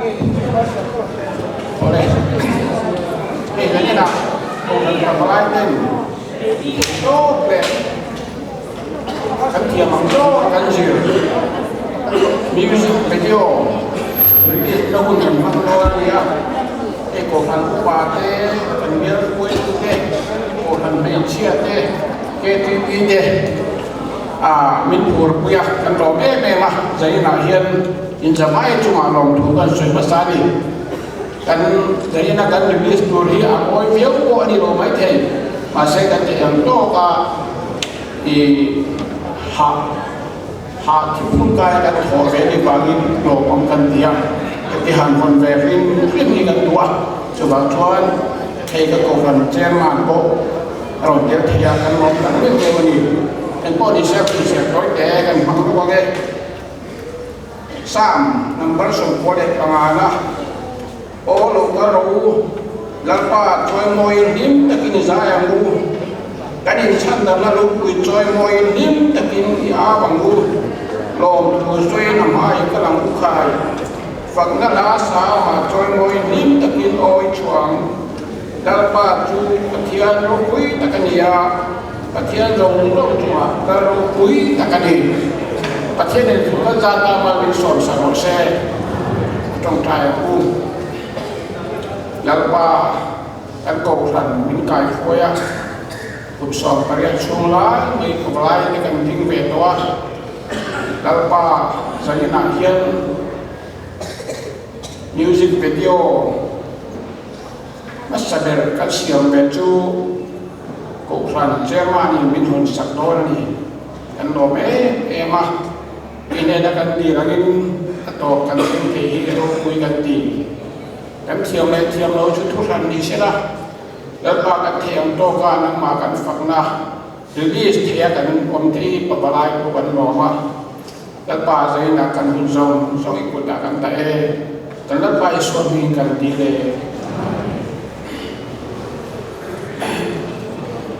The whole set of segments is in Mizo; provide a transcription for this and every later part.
Awle, hei kan inah Kohhran Thamalai ten tawk leh kan thiam ang zawng kan zir music video release na hun kan hmang dawn a ni a, hei Kohhran upa te, kan bial hruaitu te, Kohhran hmeichhia te, KTP te ah min phurpui a, kan lawm em em a, zainah hian inzamai chungah lawmthu kan sawi hmasa a ni. Kan zaina kan release tur hi a mawi viau pawh a ni lo maithei, mahse kan ti ang tawk a i hah hah thil phun kai kan thawh ve ni vangin lawmawm kan ti a, heti han hawn ve hrim hrim hi kan duh a, chuvang chuan hei ka kohhran chairman pawh a rawn tel thei a, kan lawm tak meuh meuh a ni. Engpawh ni se pawisa tawi te kan hmang bawk ang e. Psalm number 95 na, Aw lo kal rawh u, Lalpa chawimawiin hlim takin i zai ang u, kan inchhandamna lungpui chawimawiin hlim takin i au ang u, lawmthu sawiin a hmai kal ang u khai, fakna hla sangah chawimawiin hlim takin aw i chhuah ang. Lalpa chu Pathian ropui tak a ni a, Pathian zawng zawng chungah kal ropui tak a ni. Pathianin thu kan zat ta mal min sawm sak rawh se, a tawngtai ang u. Lalpa kan kohhran min kaihruai a, kum 18 chhung lai mai kawlai te kan ding ve tawh a, Lalpa zaninah hian music video Hmasa ber kan siam ve chu Kohhran Chairman in min hawn sak dawn a ni. Kan lawm em em a, mi hnena kan tir angin a tawp kan thleng thei hi ropui kan ti. Kan thiam leh thiam lo chu thuhran ni sela, Lalpa kan thei ang tawka nangmah kan fakna release theia kan awm thei hi pavalai pawh kan lawm a. Lalpa zainah kan hun zawng zawng i kutah kan dah e, kan Lalpa Isua hmingin kan dil e.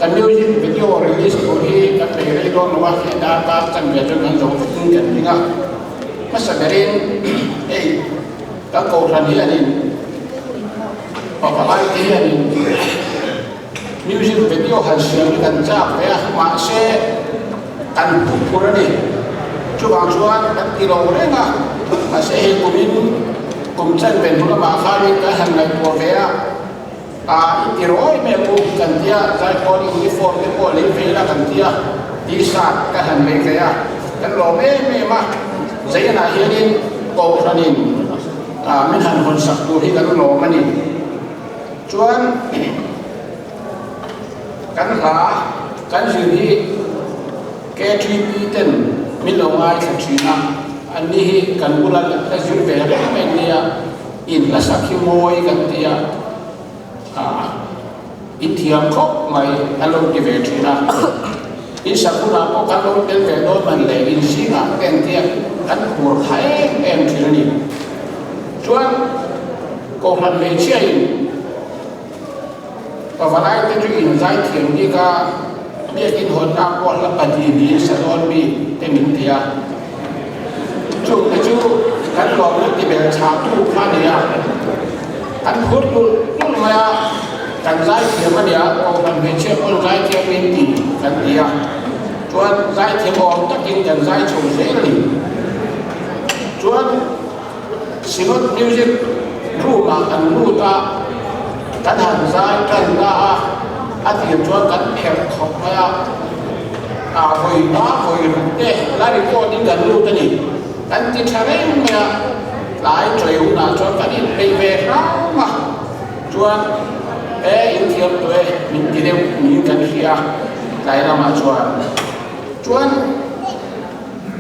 Kan music video release tur hi kan bei rei dawn lo a, he darkar chan ve chuan kan zo vekin kan ring a. Hmasa berin hei kan kohhran hianin pavalai te hianin music video han siam hi kan chak ve a, mahse kan pu phur a ni. Chuvang chuan kan ti lo reng a, mahse hei kumin kum chan ve hnu lamah khanin kan han ngaihtuah ve a, ah i ti rawi mai ang u kan ti a, zaipawn uniform te pawh lei ve ila kan ti a, t-shirt ka han lei ve a, kan lawm em em a, Zainah hianin Kohhranin ah min han hawn sak tur hi kan lawm a ni. Chuan kan hla kan zir hi KTP ten min lo ngaithla thin a, anni hi kan bula la zir ve reng mai nia, in hla sak hi mawi kan ti a, ah in thiam khawp mai an lo ti ve thin a, in sak hunah pawh kan lo tel ve dawn man leh in zingah te an tia kan phur tha em em thin a ni. Chuan Kohhran hmeichhia in pavalai te chu in zai thiam bik a, biakin hawnna pawh hla pahnih niin sa dawn mi te min ti a. Chung te chu kan lawmna ti bel chhah tu kha a ni a, kan phur tulh tulh mai a, kan zai thiam a nia, Kohhran hmeichhia pawn zai thiam min ti kan ti a, chuan zai thiam awm takin kan zai chho zel a ni. Chuan. Synod Music Room ah kan lut a, kan han zai tan na a, a tir chuan kan pherh khawp mai a, ah vawi hma vawi ruk te la record in kan lut a ni, kan ti tha reng mai a, tlai chawi hunah chuan kan inpeih ve hrang a, chuan e in thiam tawh e min ti deuh niin kan hria tlai lamah chuan, chuan.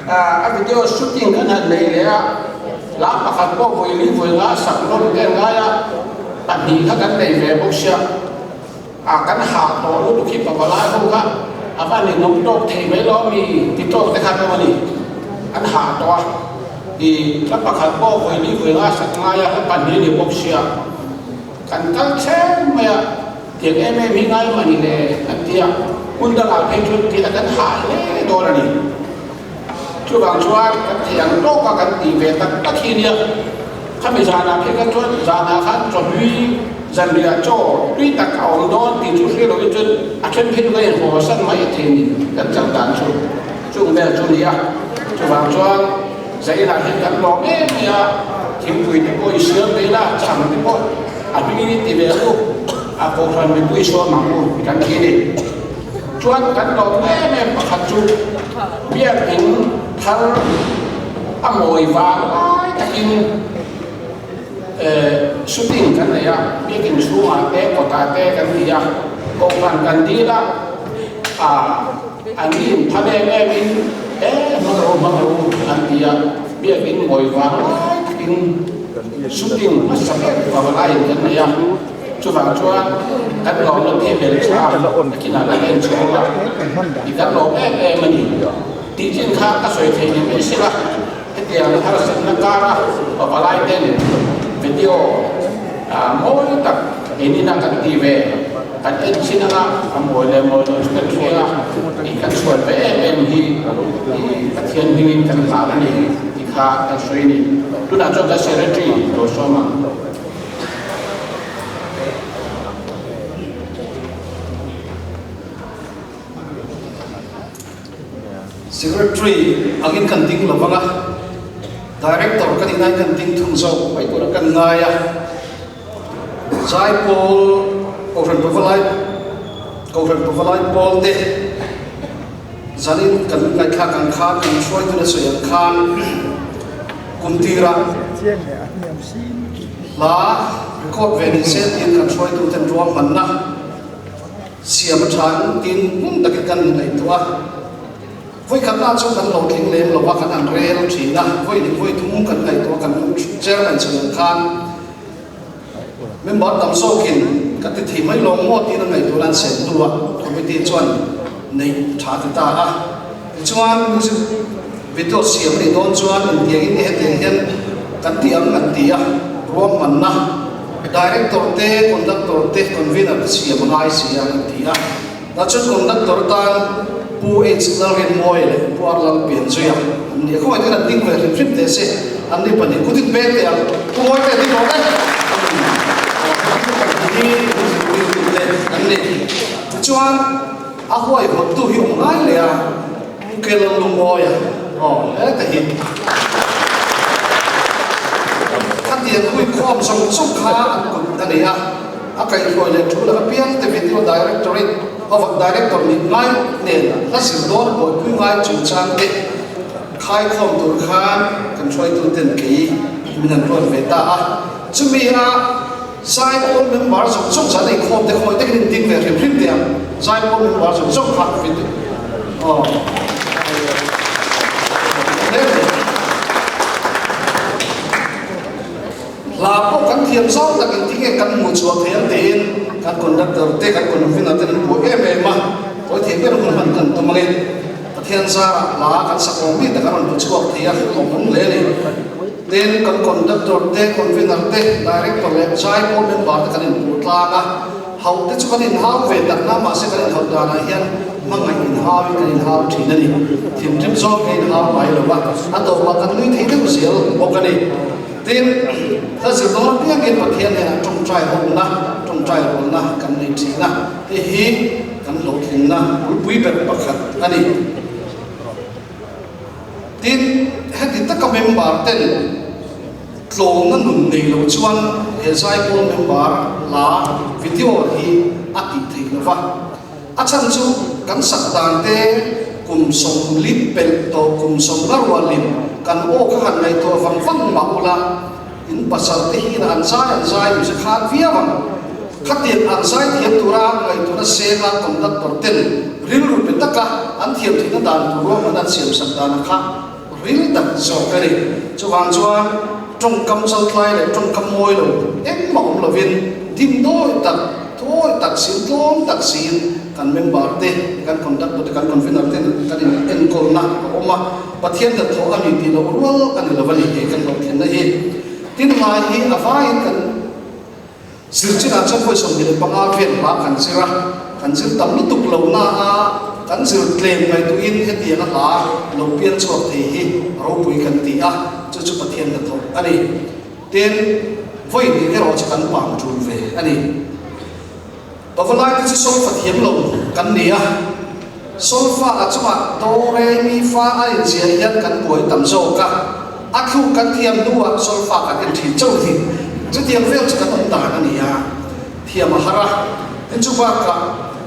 A video shooting kan han nei leh a, hla pakhat pawh vawi li vawi nga sak nawn te an ngai a, pahnih kha kan nei ve bawk sia, a kan hah tawh lutuk hi pavalai ho kha a van inawm tawk thei mai lo ami ti tawk te kha an awm a ni, an hah tawh a, i hla pakhat pawh vawi li vawi nga sak ngai a, hla pahnih a ni bawk sia, kan kal thleng mai a. Tiang em em hi ngai mah ni le an ti a, hmun dangah phei chuan tih a kan hah hle dawn a ni. Chuvang chuan kan thei ang tawka kan tih ve tak tak hi nia. Khami zanah phei kha chuan zanah khan chawhlui zanriah chaw tui tak a awm dawn tih chu hria loin chuan a then phei chu kan inhaw san mai thei ni kan chak dan chu chung vel chu ni a. Chuvang chuan zainah hian kan lawm em mai a, thingpui te pawh i siam ve ila, chhang te pawh a hlui ti ve u, a kohhran mipui sawm ang u kan ti a ni. Chuan kan lawm em em pakhat chu biakinn thar a mawi vang lai takin shooting kan nei a, biakinn chhungah te kawtah te kan ti a, kohhran kan dil a, an in phal em em in e hmang ro hmang ro an ti a, biakinn mawi vang lai takin shooting hmasa ber pavalaiin kan nei a. Chuvang chuan kan lawmna te bel tha nakinah kan en chhung a, i kan lawm em em a ni tih chin kha ka sawi thei ni mai sela, hetiang harsatna kara pavalai ten video mawi tak enina kan ti ve kan en chin anga a mawi leh mawi lo chu kan hria a, i kan chhuan ve em em hi i Pathian hmingin kan hlan a ni tih kha kan sawi a ni. Tunah chuan kan secretary lo sawm ang. Secretary angin kan ding lo vang a, Director ka nih nain kan ding thung zawk mai tur a kan ngai a. Zaipawl Kohhran Pavalai Kohhran Pavalai pawl te zanin kan ngaihthlak ang khan kan hruaitu na sawi ang khan kum tirah Hla record ve ni se tiin kan hruaituten ruahmanna siam a tha ang tiin hmun takin kan ngaihtuah a. Vawikhatna chu kan lo tling lem lo a, kan han rel thin a, vawi leh vawi thum kan ngaihtuah kan chairman chhan ang khan member tam zawkin kan ti thei mai lawng maw tiin a ngaihtuahna an sem hnuah committee chuan neih tha ti ta a. Tichuan music video siam a nih dawn chuan intiangin nge hetiang hian kan ti ang an ti a, ruahmanna director te, conductor te, convener te siam a ngai si a an ti a. Tah chuan conductor tan Pu H Lalrinmawia leh Pu R Lalpianzuia an ni a, khawngaih takin an ding ve hrim hrim teh se, an ni pahnih kutin peng teh ang, Pu Mawite a ding rawh le. Hi music puitute an ni. Tichuan. A huai hawttu hi awm ngai leh a, Pu Kelal Lungawi a, aw heta hi. Khatiang hui khawm zawng zawng kha an kut a nei a, a kaihhruai leh thu laka piang te video directorate of director nih ngai nen hla zir dawn buaipui ngai chungchang te khai khawm tur khan kan hruaitu ten kei min han ruat ve ta a, chumi a Zaipawl member zawng zawng zan ei khawm te khawi takin in ding ve hrim hrim teh ang. Zaipawl member zawng zawng kha fit aw. Hla pawh kan thiam zawng tak in tinge kan hmuh chhuah thei ang tiin kan conductor te kan convener ten an buai em em a, tawi thei ber hun hman kan tum angin Pathian zarah hla kan sak awm mi tak a rawn hmu chhuak thei a, lawmawm hle a ni. Tin, kan conductor te, convener te, director leh zaipawl member te kan inpuh tlang a, hauh te chu kan inhau ve tak na, mahse kan inhauh danah hian hmangaih inhauin kan inhau thin a ni. Thinrim zawng kan inhau ngai lo a, a tawpah kan nui thei deuh zel bawk a ni. Tin, hla zir dawn apiangin Pathian hnenah tawngtai hawlna, tawngtai rawlna kan nei thin a, hei hi kan hlawhtlinna bulpui ber pakhat a ni. Tin, heti taka member ten tlawmna nun nei lo chuan he zaipawl member hla video hi a tih theih lo va. A chhan chu kan sak dan te kum sawmli pelh tawh kum sawmla rualin kan aw kha han ngaihtuah vang vang mah ula, In pasal te hian an zai an zai in hre khan viau ang. Khatiang an zai thiam tura ngaihtuahna senga conductor ten rilru pe taka an thiam theihna dan tur ruahman an siam sak dana kha ril tak zawk a ni. Chuvang chuan tawngkam chaltlai leh tawngkam mawi lo engmah awm lovin dimdawi tak, thuawi tak siin, tlawm tak siin kan member te, kan conductor te, kan convener ten kan in enkawlna a awm a. Pathian hnathawh a ni tih loh rual a ni lo a ni tih kan hlawhtlinna hi. Tin lai hi a vaiin kan zir chinah chuan vawi 25 vel hla kan zir a, kan zir tam lutuk lo na a, kan zir tlem ngaihtuahin hetiang a hla lo pian chhuak thei hi ropui kan ti a, chu chu Pathian hnathawh a ni. Tin, vawi hnih erawh chu kan pang tul ve a ni. Pavalai te chu solfa thiam lo kan ni a, solfa a chungah do re mi fa a inziah hian kan buai tam zawk a, a thluk kan thiam hnuah solfa kan en thin chauh hi chutiang vel chu kan awm dan a ni a, thiam a har a. Tin chu bakah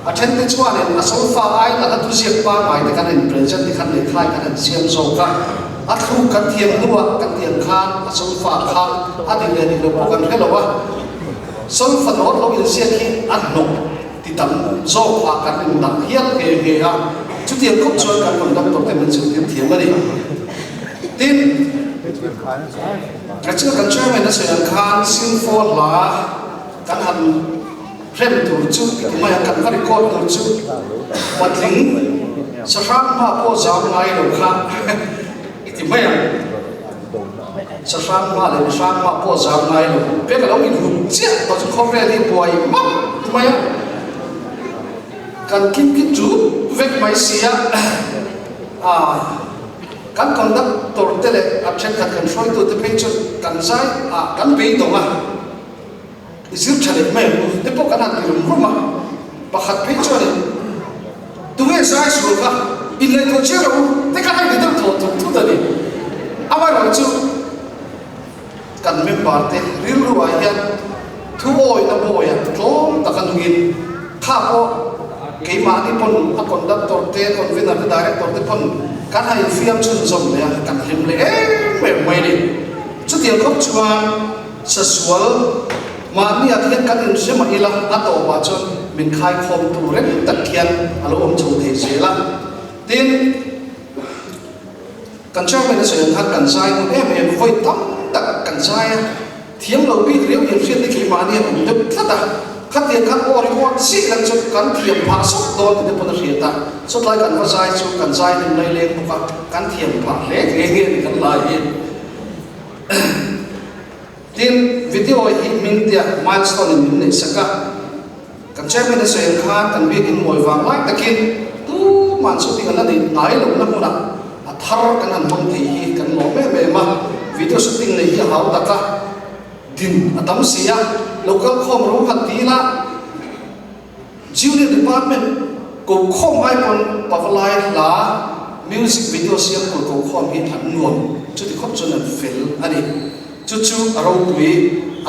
a then te chuanin a solfa aiin a hla thuziak pangngai te kan inpresent te khan lehkhai kan han siam zawk a, a thluk kan thiam hnuah kan tiang khan a solfa kha a dik leh dik lo pawh kan hre lo a. Solfa dawt lo inziak hi a hnawk ti tam zawk ah kan indah hial nghe nghe a, chutiang khawp chuan kan conductor te min zirtir thiam a ni. Tin, Rachel kan chairman a sawi ang khan Silfo hla kan han rem tur chu ti mai a, kan va record tur chu patling sahrang hma pawh zam ngai lo kha i ti mai ang. Sahrang hma leh mihrang hma pawh zam ngai lo. Pek a lo inhum chiah tawh chu khawvel hi buai map mai a, kan kim ki tut vek mai si a. Aaa kan conductor te leh a thenkhat kan hruaitu te phei chu kan zai ah kan beidawng a, i zir tha leh mai ang u te pawh kan han ti rum rum a. Pakhat phei chuanin tunge zai sual kha inlei tawh chiah lo u te kha hei ti deuh thawh thut thut a ni. Amaherawhchu chu kan member te rilru ah hian thu awina bawi ah tlawm taka nungin kha pawh keimahni pawn a conductor te, convener te, director te pawn kan han infiam chhunzawm leh a, kan hlim leh em em mai a ni. Chutiang khawp chuan Sasual, mahni ah khian kan inhre mah ila, a tawpah chuan min khaikhawm tu reng tak khian a lo awm chho thei zel a. Tin, kan chairman a sawi ang khan kan zai hmun em em, vawi tam tak kan zai a, thiam lo bik riau inhriat te khi mahni an awm deuh tlat a, khatiang khan aw record chiah lang chu kan thiam phah sawt dawn tih te pawn a hriat a, chawtlai kan va zai chu kan zai hnem laileng bawk a, kan thiam phah hle nghe nghe a ni kan lai hi. Tin, video hi hming tia milestone in min neih sak a, kan chairman a sawi ang khan kan biakin mawi vang lai takin tuman shooting an la neih ngai lohna hmunah a thar kan han hmang thei hi kan lawm em em a, video shooting neih hi a hau tak a, din a tam si a, local khawm ro han ti ila Junior department ko khawm ai pawn Pavalai hla music video siam tur ko khawm hi an nuam chuti khawp chuan an fel a ni. Chu chu a ropui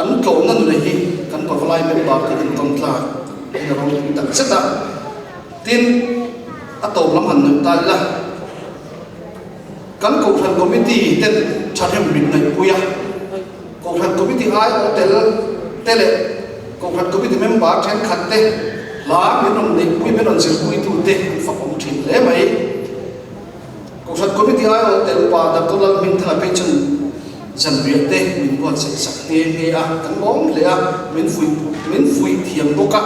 an tlawmna nuna hi kan Pavalai member te intawn tlak in a ropui tak zet a. Tin, a tawp lam han nuih ta ila kan Kohhran Committee ten thahnem min ngaihpui a. Kohhran Committee aiawh tel te leh Kohhran Committee member thenkhat te hla min rawn neihpui, min rawn zirpuitu te an fakawm thin hle mai. Kohhran Committee aiawh tel pa Doctor Lalhmingthanga phei chuan zanriah te min buatsaih sak nghe nghe a, kan lawm hle a, min fuih min fuih thiam bawk a,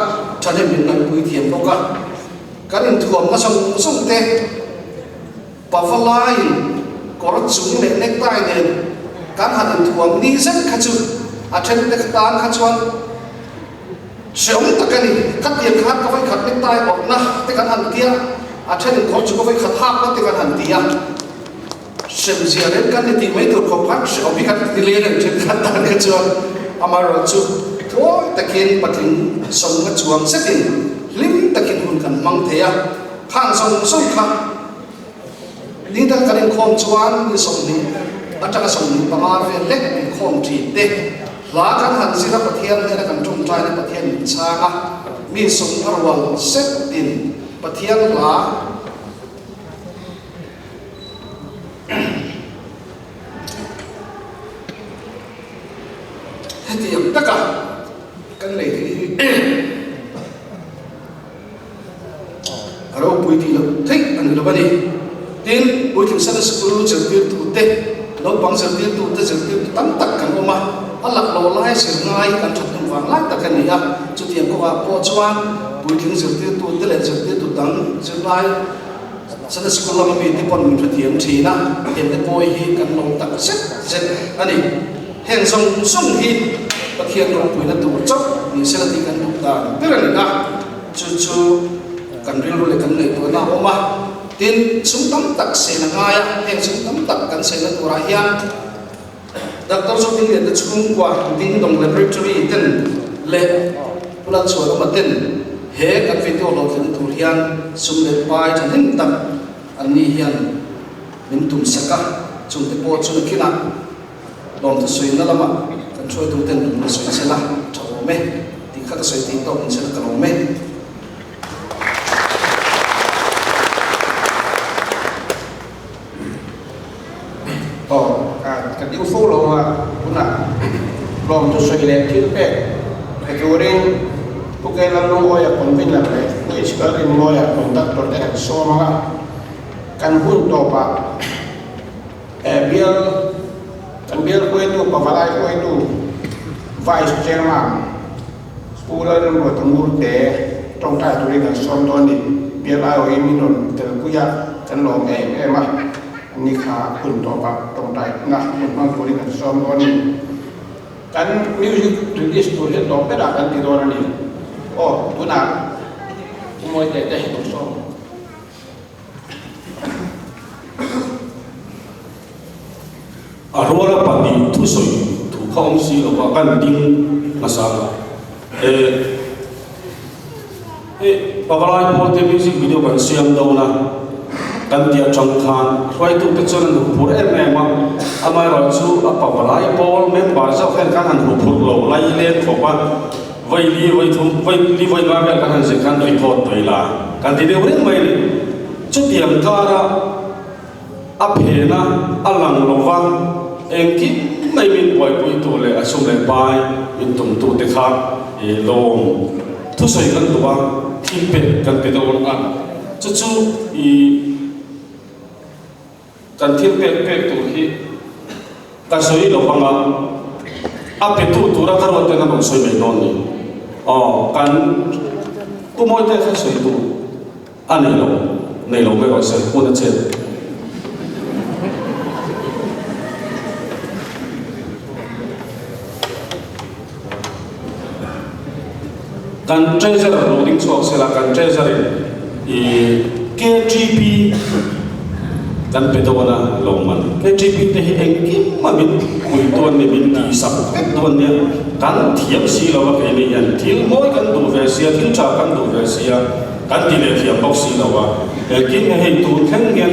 thahnem min ngaihpui thiam bawk a, kan inthuamna zawng zawng te, Pavalaiin kawr chung leh necktie nen kan han inthuam ni zet kha chu a then te tan kha chuan hreawm tak a ni. Khatiang khan ka vawikhat necktie awrhna te kan han ti a, a thenin kawr chu ka vawikhat hakna te kan han ti a, hremzia reng kan ni tih mai tur khawp khan hreawm hi kan ti leng a ni thenkhat tan kha chuan. Amaherawhchu tluang takin patling sawmna chuang zetin hlim takin hun kan hmang thei a, khang zawng zawng kha Ni dang kan inkhawm chuan ni 20 atanga 25 vel lek inkhawm thin te, hla kan han zir a Pathian hnena kan tawngtaina Pathian min chhang a, mi sawm a rual zet in Pathian hla hetiang taka kan nei thei hi. A ropui tih loh theih a ni lo a ni. Tin, puitling Sunday School zirtirtute, naupang zirtirtute zirtirtu tam tak kan awm a, a laklawh lai zir ngai kan that tum vang lai tak a ni a. Chutiang kawngah pawh chuan puitling zirtirtute leh zirtirtu dang zirlai Sunday School lama mite pawn min hrethiam thin a, hengte pawi hi kan lawm tak zet zet a ni. Heng zawng zawng hi Pathian ropuina tur chauh ni sela tih kan duh dan ber a ni a. Chu chu kan rilru leh kan ngaihtuahna a awm a, tin, sum tam tak sên a ngai a, heng sum tam tak kan sênna turah hian Doctor Zodinglian te chhungkua Dingdong Laboratory ten leh Pu Lalchhuanawma ten he kan video hlawhtling tur hian sum leh pai thahnem tak an ni hian min tum sak a, chungte pawh chu nakinah lawmthu sawina lamah kan hruaitu ten an la sawi chel a, tha awm e tih kha ka sawi tih tawk in chel ka lawm e. Aw, ka ding fo lo a, tunah lawmthu sawi leh thil pek pe turin Pu Kela Lungawia convener leh Pu Ichhal Rinmawia conductor te an sawm ang a, kan hun tawpah bial kan bial hruaitu Pavalai hruaitu Vice Chairman Pu Lalremruata Ngurte tawngtai turin kan sawm dawn ni. Bial aiawhin min rawn telpui a, kan lawm em em a, ni kha hun tawpah tawngtaina hun hmang turin kan sawm dawn ni. Kan music release tur hi tawp berah kan ti dawn a ni. Aw, tunah Pu Mawite te lo sawm. A ruala pahnih thusawi thu kha awm si lova kan ding hmasa a. E e Pavalai pawl te music video kan siam dawn a, kan ti atang khan hruaitute chuan an huphurh em em a, amaherawhchu a Pavalai pawl member zawk hian kan han huphurh lo lai leng khawp a, Vawi li vawi thum, vawi li vawi nga vel kan han zir khan record mai la kan ti deuh reng mai a ni. Chutiang kara a phena a lang lova engkim mai min buaipui tu leh a sum leh pai min tum tu te kha i lawm thusawi kan duh a, thil pek kan pe deuh ang a, chu chu i Kan thil pek pek tur hi ka sawi lo vang a, a petu tura ka ruat ten a rawn sawi mai dawn ni. Aw, kan Pu Mawite kha sawi tur a nei lo, nei lo mai rawh se, hmun a chet. Kan treasurer lo ding chhuak sela, kan treasurer in i KTP kan pe dawn a lo man. KTP te hi engkim a min pui dawn ni, min tihsak vek dawn nia, kan thiam si lo a keini hian thil mawi kan duh ve sia, thil tha kan duh ve sia, kan ti leh thiam bawk si lo a. Engkim hi hei tun thleng hian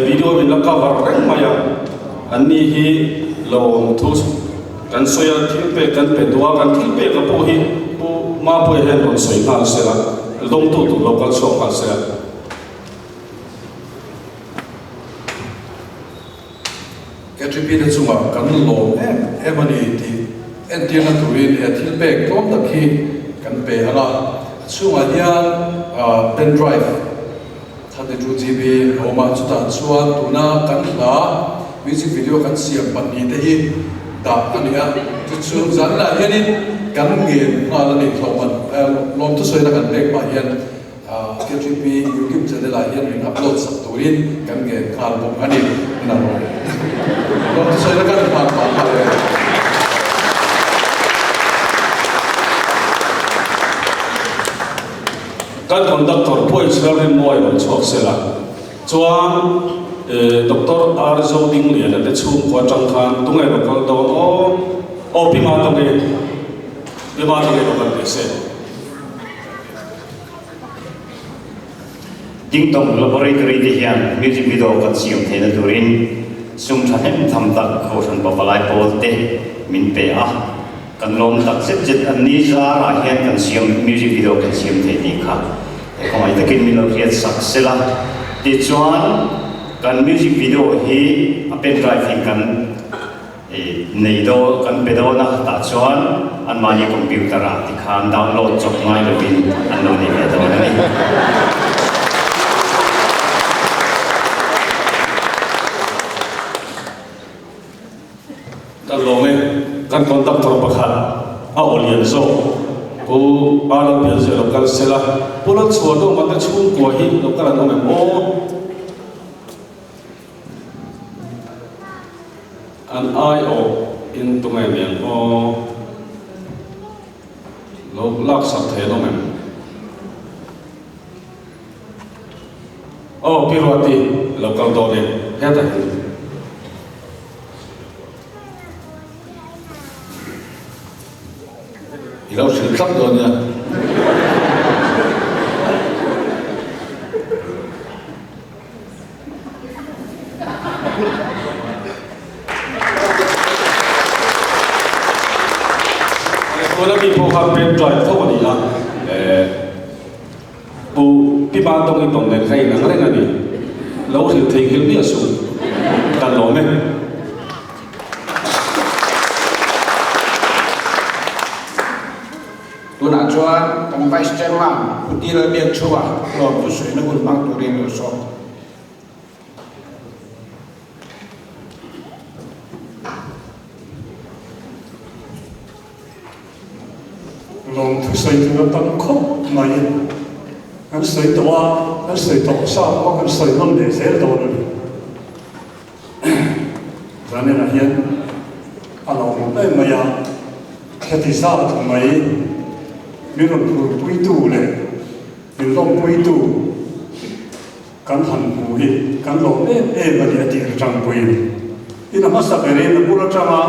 video min la cover reng mai a, anni hi lawmthu. Kan sawi a, thil pek kan pe duh a, kan thil pek a pawh hi Pu Mapuia hian rawn sawi nghal se la, dawngtu tur lo kal chhuak nghal se la. KTP te chungah kan lawm em em a ni tih entirna turin he thil pek tlawm tak hi kan pe ang a, a chhungah hian pen drive 32 GB a awm a, chutah chuan tuna kan hla music video kan siam pahnihte hi dah a ni a, chu chu zanah hianin kan ngen nghal a ni. Hlawhman lawm thusawina kan pek pah hian KTP YouTube channel ah hian min upload sak turin kan ngen nghal bawk a ni. Lawm thusawina kan hman pah nghal e. Kan conductor pawhin Sir Rinmawia rawn chhuak se la, chuan Doctor R Zodingliana te chhungkua atang khan tunge rawn kal dawn aw? Aw Pi Matangi, Pi Matangi rawn kal teh se. Dingtong Laboratory te hian music video kan siam theihna turin sum thahnem tham tak Kohhran Pavalai pawl te min pe a. Kan lawm tak zet zet an ni zarah hian kan siam music video kan siam thei tih kha khawngaih takin min lo hriat sak sela. Tichuan kan music video hi a pen drive hi kan nei dawn kan pe dawn a tah chuan anmahni computer ah tikhan download chawp ngai lovin an lo nei ve dawn a ni. Kan lawm e, kan conductor pakhat a aw lian zawk Pu Alan Pianzia lo kal sela, Pu Lalchhuanawma te chhungkua hi lo kal an awm em aw? An ai awh in tunge niang aw? Lo laksak thei an awm em? Aw Pi Ruati lo kal dawn e, hetah hian. I lo hrilh thlap dawn nia. Tuna mi pawh kha pen drive tho a ni a, Pu Pi Mantawng i tawng nen kha inang reng a ni. Lo hrilh thei nghilh miah suh. Kan lawm e. Tunah chuan kan Vice Chairman Pu Ti Lalbiakchhua lawm thusawi na hun hmang turin lo sawm. Lawm thusawi tur a tam khawp mai. Kan sawi tawh a, kan sawi tawh sa pawh kan sawi nawn leh zel dawn a ni. Zaninah hian a lo awm em mai a, heti zat mai min rawn phurpuitu leh min lawmpuitu kan han hmu hi kan lawm em em a ni a tih atangpuiin in a hmasa berin a bul atanga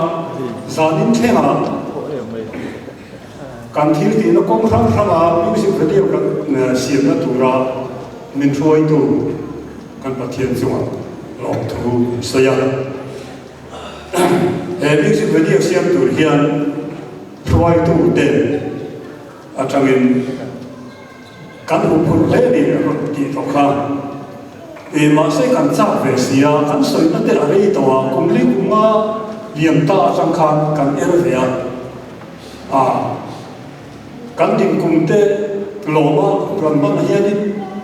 zanin thlengah kan thil tihna kawng hrang hranga music video kan siamna tura min hruaitu kan Pathian chungah lawmthu an sawi a. He music video siam tur hian hruaitu te atangin Kan hmu phur hle ni a rawn tih tawh kha. E mahse kan chak ve si a, kan sawina te a rei tawh a, kum li kum nga liam ta atang khan kan er ve a. A kan ding kum te lawm a rawn hman hianin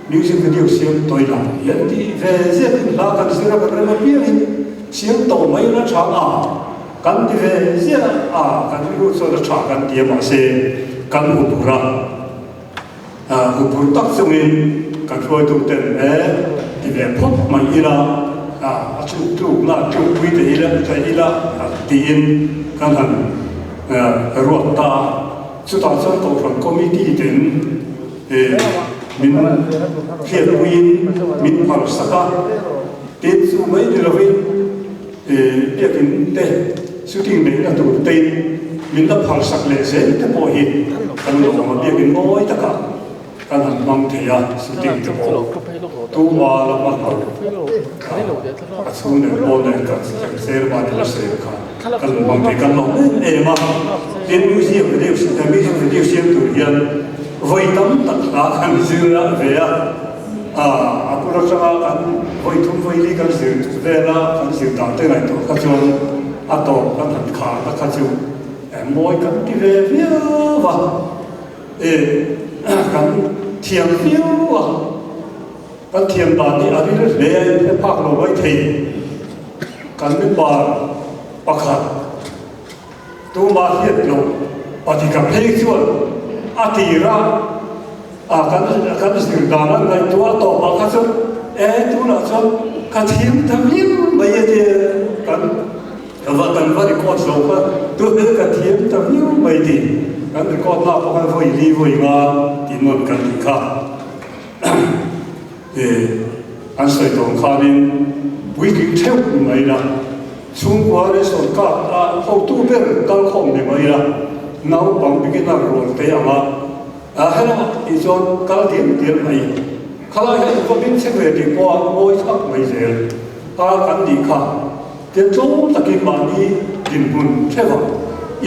music video siam tawi lah hian tih ve zet in hla kan zir a kan rem apiangin siam tawh mai la tha a kan ti ve ziah a, kan rilru chuan a tha kan ti a mahse kan hmu phur a. Hupur tak chungin kan hruaituten e ti ve phawt mai ila, a tluk tlukna tlukpui te ila thei ila tiin kan han ruat ta a. Chutah chuan Kohhran Committee ten min hriatpuiin min phalsak a, tin chu mai ni lovin biakin te shooting neihna tur tein min la phalsak leh zel te pawh hi kan lo awm a, biakin mawi takah kan han hmang thei a, shooting te pawh tuma la hman lo a chhung leh pawn leh kan chairman in a sawi kha kan lo hmang thei kan lawm em em a, tin museum video music video siam tur hian vawi tam tak hla kan zir ve a. A kut atanga kan vawi thum vawi li kan zir vela kan zir dan te ngaihtuah kha chuan a tawp kan han khar na kha chu mawi kan ti ve viau a, e kan thiam viau a, kan thiam dan hi a ril hle a inhre phak lo mai thei kan member pakhat Tumah hriat loh patika phei chuan a tira a kan kan zir dan an ngaihtuah tawp ah kha chuan e tunah chuan ka thiam ta viau mai a tia kan va kan va record zo kha tunah ka thiam ta viau mai tih kan record na pawh khan vawi li vawi nga tih nawn kan tih kha e an sawi tawng khanin puitling theuh ni mai la. Chhungkua leh sawrkar a hotu ber kalkhawm ni mai a, naupang beginner rual te ang a, a helama tih chuan kal dial dial mai. Khalai hian va bing chhe ve tih pawh a ngawi thlak mai zel a kan nih kha. Tiang tlawm takin mahni dinhmun theva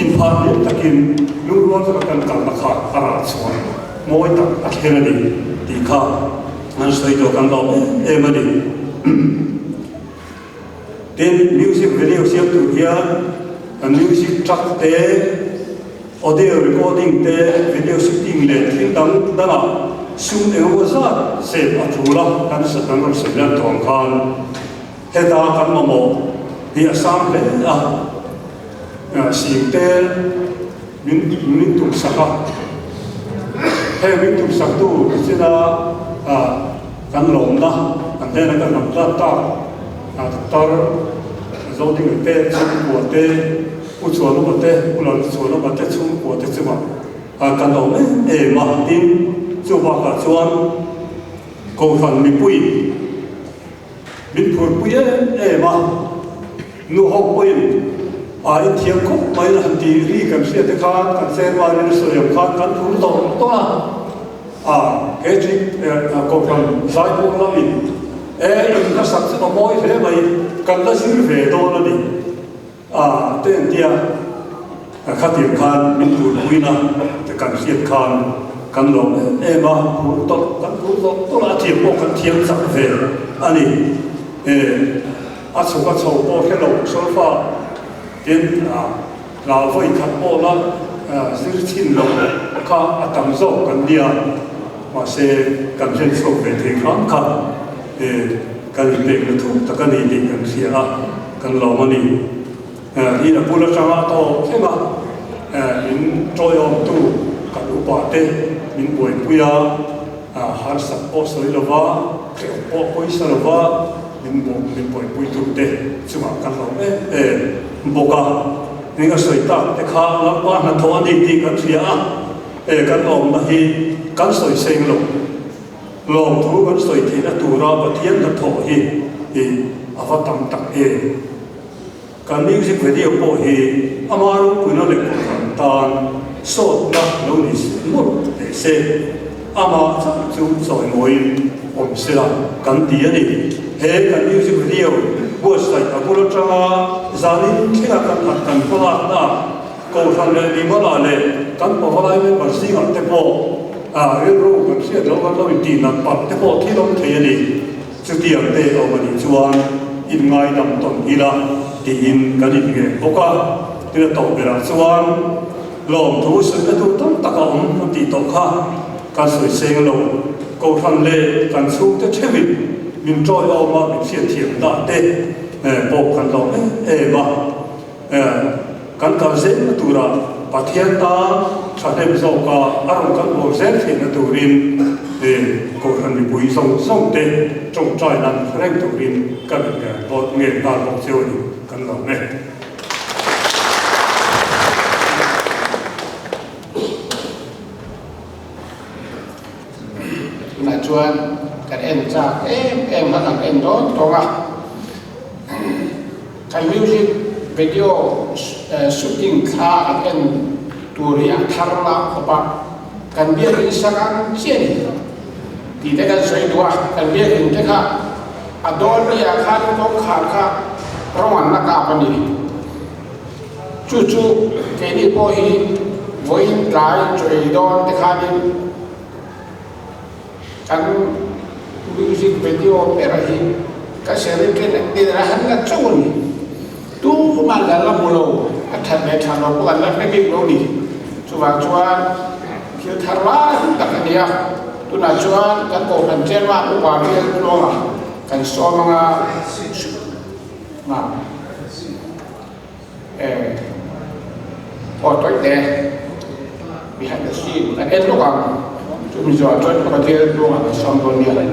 inphah hniam takin lungrual taka kan kalna kha a rah chhuah mawi tak a thleng a ni tih kha an sawi tawh kan lawm em em a ni. Tin, music video siam tur hian kan music track te, audio recording te, video shooting leh thil dang dangah sum engemaw zat sep a tul a, kan kan rawn sawi lan tawh ang khan heta kan mamawh hi a sang hle a, sing te min min tumsak a, heng min tumsaktu china Kan lawmna an hnena kan han tlat tak a Doctor Zodinga te chhungkua te, Pu Chuanawma te, Pu Lalchuanawma te chhungkua te chungah kan lawm em em a. Tin, chu bakah chuan Kohhran mipui min phurpui em em a, nu ho pawhin. A inthiam khawp mai a han tih ri kan hriat te khan kan chairman in a sawi ang khan kan phur tawh tawh a. A he trip kohhran zaibawk lamin e in hmasak chu a mawi hle mai kan la zir ve dawn a ni. A te an tia khatiang khan min turpuina te kan hriat khan kan lawm em em a, phur tawlh kan phur tawlh tawlh a, a thiam pawh kan thiam chak ve a ni. E a chhuk a chho pawh hre lo solfa tin hla vawi khat pawh la zir chhin lo kha a tam zawk kan nia, mahse kan hlen chhuak ve thei hram kha e kan inpekna thuk tak a ni tih kan hria a. Kan lawm a ni. Hi a bul atanga tawp thleng a, min tawiawmtu kan upa te min buaipui a, harsat pawh sawi lova, hrehawm pawh pawisa lova min buaipuitu te chungah kan lawm em em bawk a. Eng a sawi tak te kha Lalpa hnathawh a ni tih kan hria a, kan lawmna hi kan sawi seng lo. Lawmthu kan sawi theihna tura Pathian hnathawh hi a va tam tak em? Kan music video pawh hi ama ropuina leh kohhran tan sawtna lo ni mawlh teh se, amah chauh chu chawimawiin awm sela kan ti a ni. He kan music video buatsaih a bul atanga zanin thlenga kan han kan hmalaknaah Kohhran leh Mimala leh kan pavalai member zingah te pawh rilru kan hriat loh kan lo intih nat palh te pawh thil awm thei a ni. Chutiang te awm a nih chuan inngaidam tawn ila tiin kan inngen bawk a. Tin a tawh berah chuan lawmthu sawina tur tam tak a awm kan tih tawh kha kan sawi seng lo. Kohhran leh kan chhungte theuhin min tawiawm a, min hriatthiam dah te pawh kan lawm em em a. Kan kal zelna tura Pathian tan thahnem zawka a rawn kal bawr zel theihna turin Kohhran mipui zawng zawng te tawngtai nan reng turin ka rawn bawt nge nghal bawk cheu a ni kan lo nge. Tunah chuan kan en chak em em kha kan en dawn tawng a. Kan music video shooting thla an en tur hi a thar lah khawp a, kan biakin sak ang chiah a ni tih te kan sawi duh a, kan biakin te kha a dawn mai ah khan kawngkhar kha rawng an la kap a ni. Chu chu keini pawh hi vawiin tlai chaw ei dawn te khanin Kan music video ber hi ka share in en a han la chauh a ni. Tumah la la hmu lo, a that leh tha lo pawh an la hre bik lo ni. Chuvang chuan thil thar lai tak a ni a, tunah chuan kan kohhran chairman upa Bial Tluanga kan sawm anga Aw tawih te behind the scene kan en lawk ang chumi zawhah chuan ka jail chhungah kan sawm dawn nia.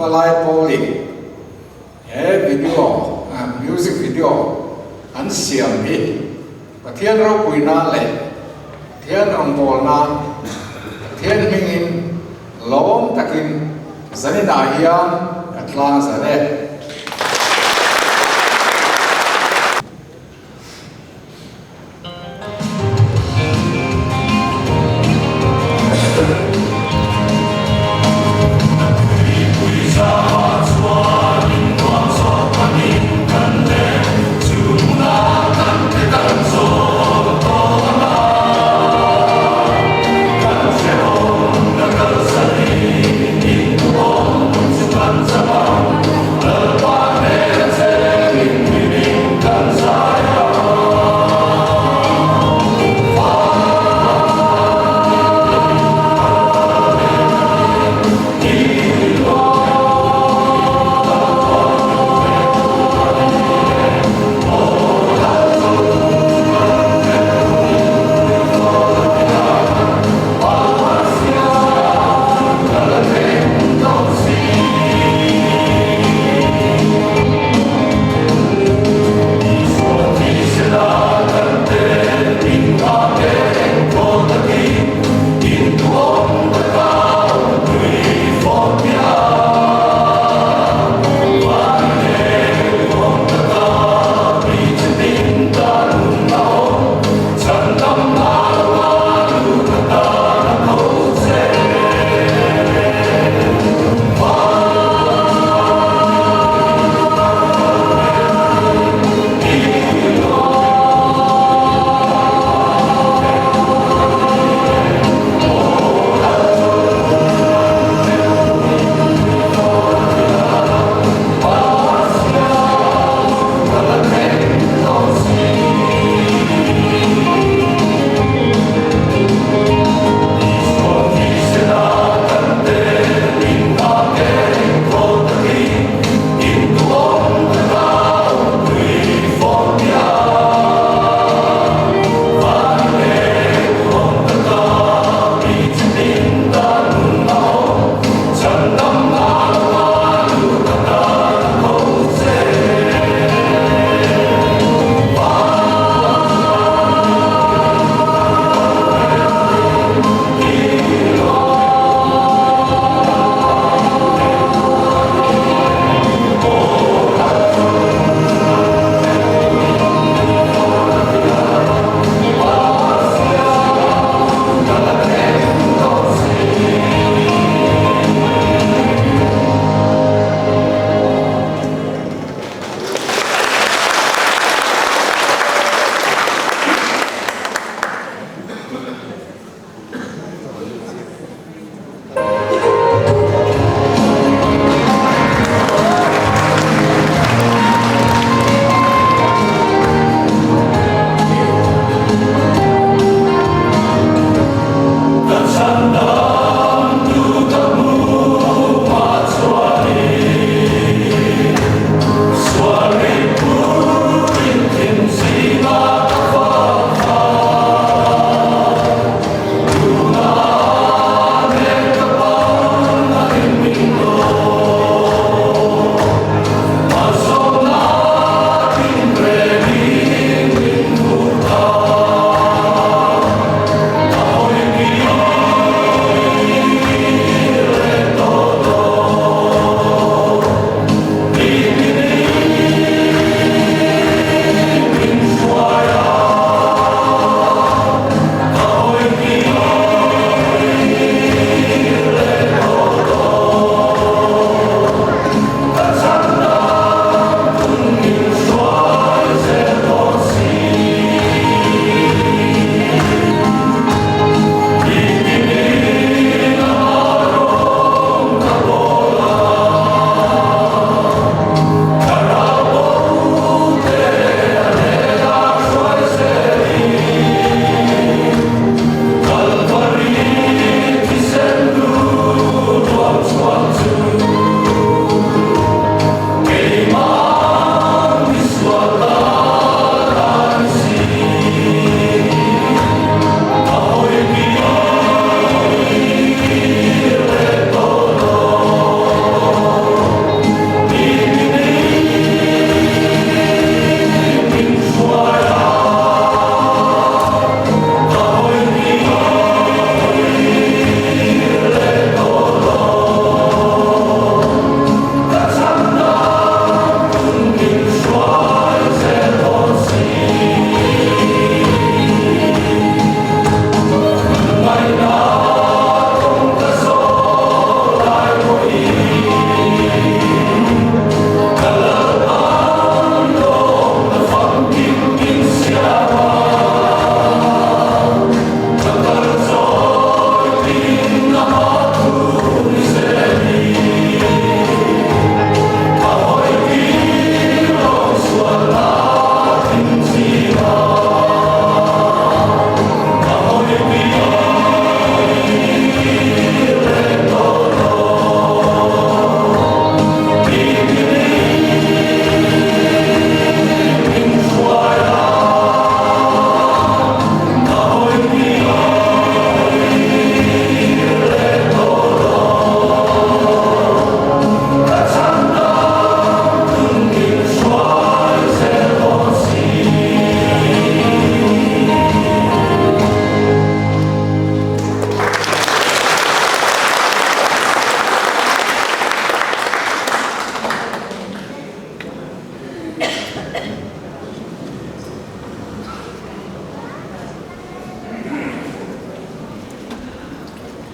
Palai pawlin he video, music video an siam hi Pathian ropui nan leh Pathian rawngbâwl nan Pathian hmingin lâwm takin zaninah hian ka tlang zan e.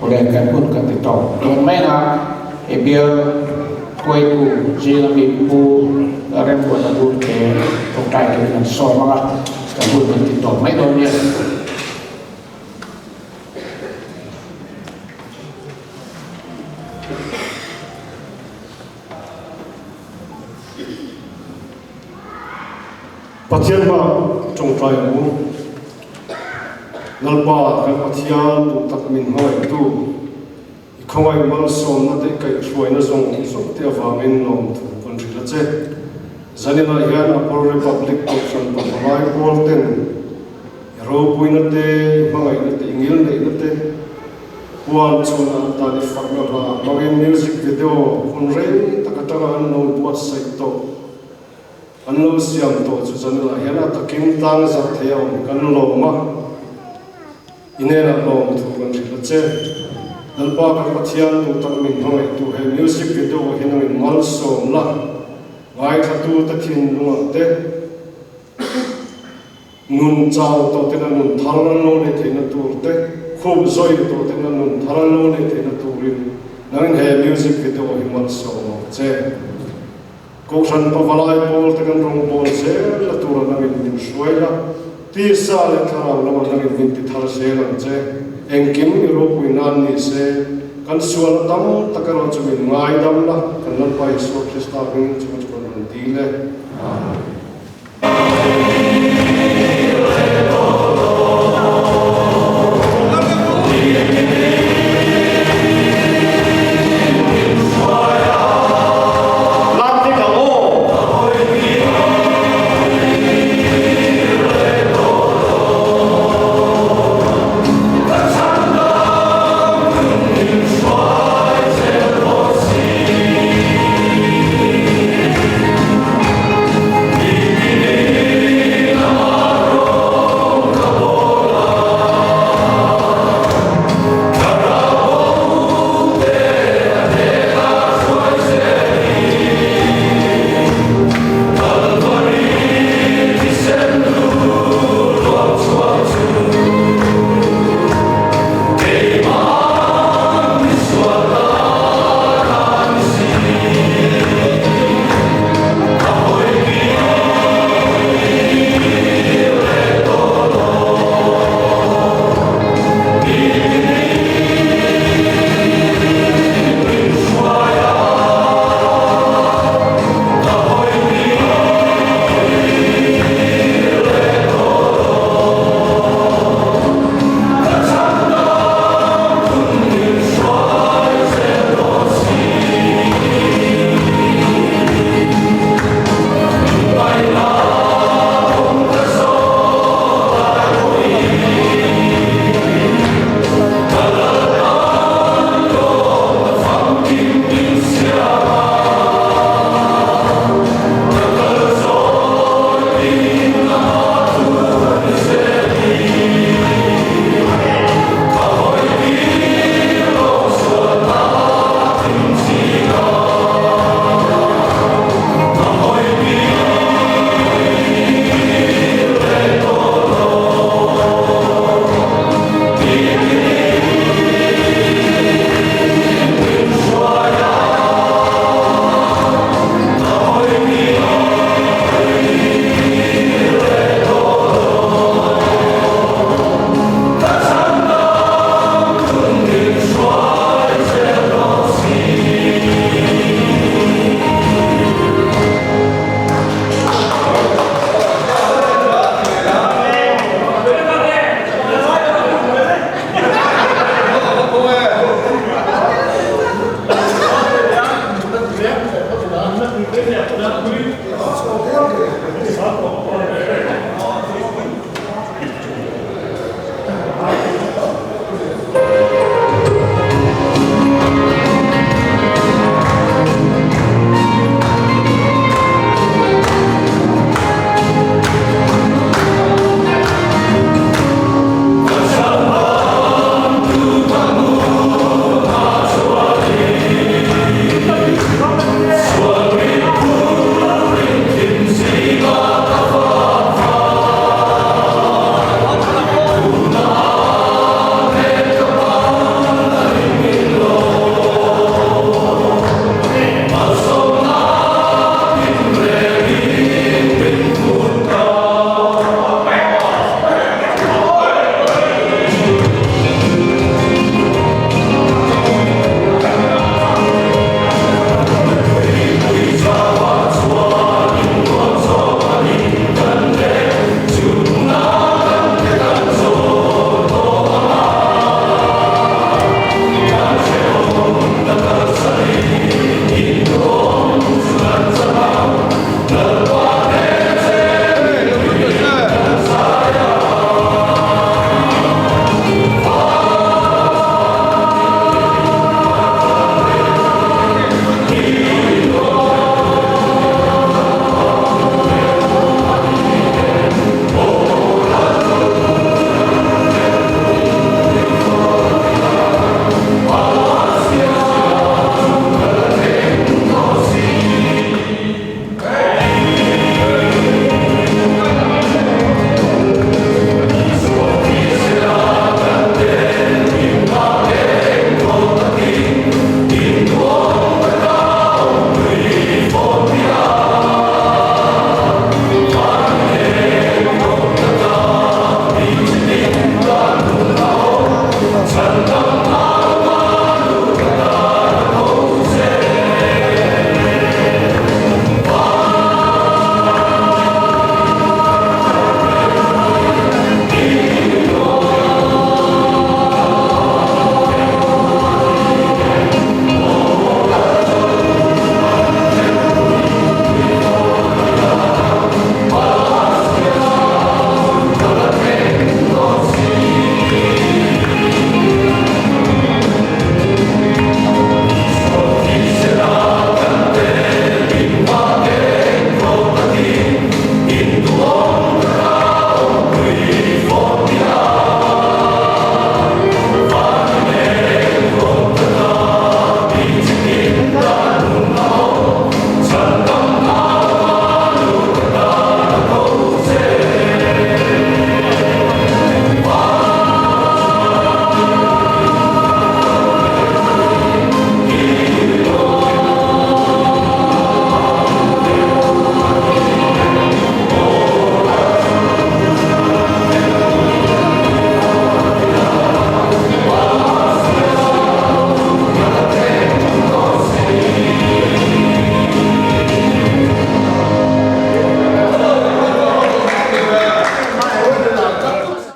Awle kan hun kan ti tawp dawn mai a, he bial hruaitu zinga mi Pu Lalremruata Burte tawngtai turin an sawm ang a, kan hun kan ti tawp mai dawn nia. Pathian hma tawngtai ang u. Lalpa kan Pathian duh tak min hmangaihtu, i khawngaih malsawmna te kaihhruaina zawng zawng te avangin lawmthu kan hrilh a che. Zaninah hian Apple Republic Kohhran Pavalai Pawl ten i ropuina te, i hmangaihna te, i ngilneihna te puan chhuan an tan i fakna hla hmangin music video hun rei tak atanga an lo buatsaih tawh. An lo siam tawh chu zanah hian a takin tlang zat thei a awm kan lawm a, i hnenah lawm thu kan hrilh a che. Lalpa kan Pathian duh tak min hmangaihtu he music video ah hian angin malsawm la, ngaithlatu te thinlungah te nun chau tawh ten a nun thar an lo neih theihna tur te, khup zawi tawh ten a nun thar an lo neih theihna turin nangin he music video hi malsawm ang che. Kohhran pavalai pawl te kan rawngbâwl zel la tura nangin min hruai la, tisa leh thlarau lamah nangin min ti thar zel ang che. Engkim i ropui nan ni se, kan sualna tam tak erawh chu min ngaidam la, kan Lalpa Isua Krista hmingin chu kan rawn rawn dil e. Amen.